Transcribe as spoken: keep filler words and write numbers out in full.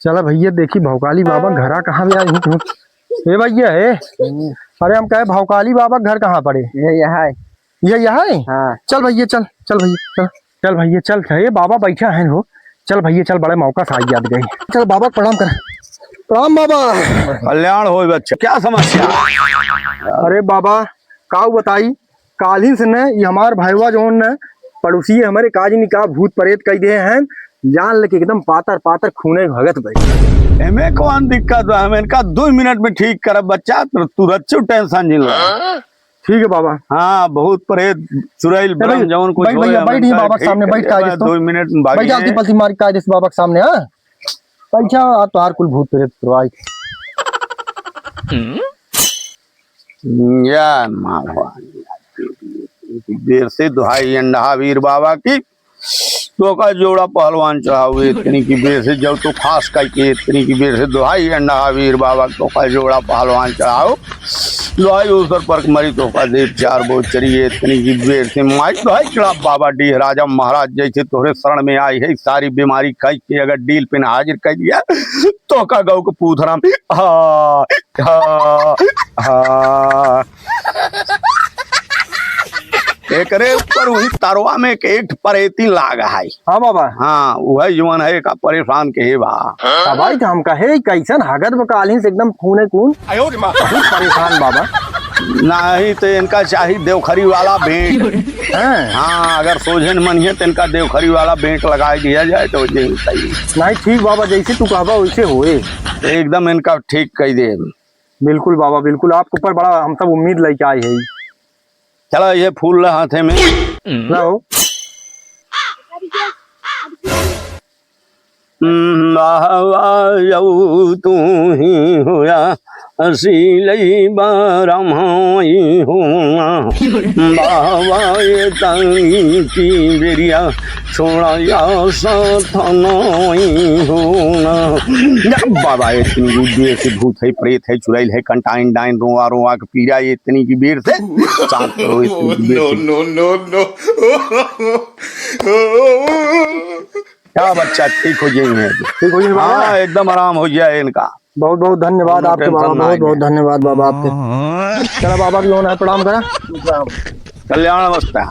चला भइया, देखी भौकाली बाबा घरा कहाँ में आई हूँ। ए भइया, ए। हम्म। अरे हम कहे भौकाली बाबा घर कहाँ पड़े? ये यहाँ है। ये यहाँ है? हाँ। चल भइया, चल, चल भइया, चल। चल भइया, चल। ए बाबा बैठा है हो। चल भइया, चल, बड़े मौका से आई याद गई। चल बाबा, प्रणाम कर। प्रणाम बाबा। कल्याण होय बच्चा, क्या समस्या? अरे बाबा, काऊ बताई, काल्हिन से न, ये हमार भाईवा जौन न, पड़ोसी हमरे काज नहीं का भूत प्रेत कई दे हैं, जान लेके एकदम पातर पातर खूने भगत भाई। एमे कौन दिक्कत बा? हम इनका दो मिनट में ठीक करब बच्चा, तो तू रच्चू टेंशन नहीं लो। ठीक है बाबा। हाँ, भूत प्रेत चुड़ैल ए भाई, ब्रह्म जौन कुछ भाई, भैया, होए, बैठ हम ये इनका बाबा के ठीक सामने, बैठ कर का देबा, दे तो। दो मिनट में भाई, बाकी जल्दी है। पलटी मार का देस बाबा के सामने, हाँ? बैठा, आ तोहार कुल भूत प्रेत उतरवाई। या मारवा। देर से दुहाई अंडा वीर बाबा की, तोका जोड़ा पहलवान चढ़ावे, इतनी की बेर से जब तो खास करके, इतनी की बेर से दुहाई अंडा वीर बाबा, तोका जोड़ा पहलवान चढ़ाओ। दुहाई उस पर मरी, तोका देव चार बो चढ़िए, इतनी की बेर से माई दुहाई चढ़ा बाबा डीह राजा महाराज, जैसे तोहरे शरण में आई है, सारी बीमारी कई के अगर डील पे न हाजिर कर दिया, तोका गौ के पूथराम। हाँ, हाँ, हाँ। एकरे ऊपर वही तरवा में एक, एक परेती लाग है। हाँ बाबा। हाँ, वही जवन है का परेशान के हे बा। तबाही तो हम कहे, कैसन हगत बकालीन से एकदम खूने खून। आयो रे माँ। बहुत परेशान बाबा। नहीं तो इनका चाही देवखरी वाला भेंट। हैं? हाँ, अगर सोझे न मनिहे तो इनका देवखरी वाला भेंट लगाई दिया जाए तो जे सही। नहीं, ठीक बाबा, जैसे तू कहबा वैसे होए। एकदम इनका ठीक कह दे। बिल्कुल बाबा, बिल्कुल, आपके ऊपर बड़ा हम सब उम्मीद लेके आए हैं। चला, ये फूल ला हाथे में। लाओ। हम्म, बाबा, यऊ तू ही होया, असीलई बारमाई होना। बाबा, ये तंगी की बेरिया, छोड़ा या साथ नाई होना। या बाबा, ये तंगी देर से भूत है, प्रेत है, चुड़ैल है, कंटाइन डाइन, रोआ रोआ के पीड़ा, ये इतनी की बेर से शांत करो, इतनी की बेर से। No, no, no, no। क्या बच्चा, ठीक हो जाइए। ठीक हो जाइए बाबा। हाँ, एकदम आराम हो जाए इनका। बहुत बहुत धन्यवाद कोनो आपके बाबा, tension बहुत नहीं बहुत है। धन्यवाद बाबा आपके। चला बाबा की ओर है, प्रणाम करा। कल्याण अवस्था।